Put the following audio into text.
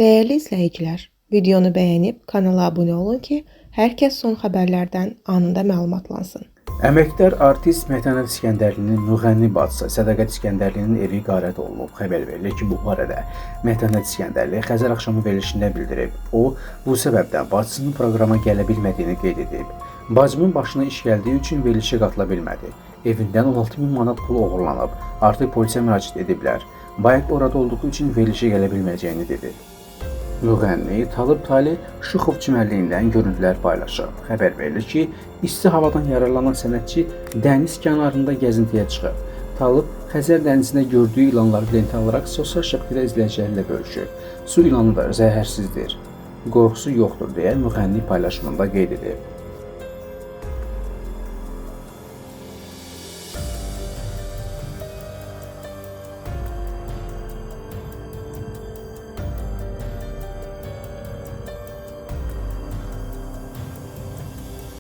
Dəyərli izləyicilər, videonu bəyənib kanala abunə olun ki, hər kəs son xəbərlərdən anında məlumatlansın. Əməkdar artist Mətənət İsgəndərlinin müğənni bacısı Sədaqət İsgəndərlinin evi qarət olunub. Xəbər verilir ki, bu barədə Mətənət İsgəndərli Xəzər axşamı verilişində bildirib. O, bu səbəbdən bacısının proqrama gələ bilmədiyini qeyd edib. Bacımın başına iş gəldiyi üçün verilişə qatıla bilmədi. Evindən 16 min manat pul oğurlanıb. Artıq polisə müraciət ediblər. Bayaq orada olduğu üçün verilişə gələ bilməyəcəyini dedi. Müğənni Talib Tali Şuxov çimərliyindən görüntülər paylaşıb. Xəbər verilir ki, isti havadan yararlanan sənətçi dəniz kənarında gəzintiyə çıxıb. Talib Xəzər dənizində gördüyü ilanları lentə alaraq sosial şəbəkədə izləyiciləri ilə bölüşüb. Su ilanı da zəhərsizdir. Qorxusu yoxdur deyə müğənni paylaşımında qeyd edib.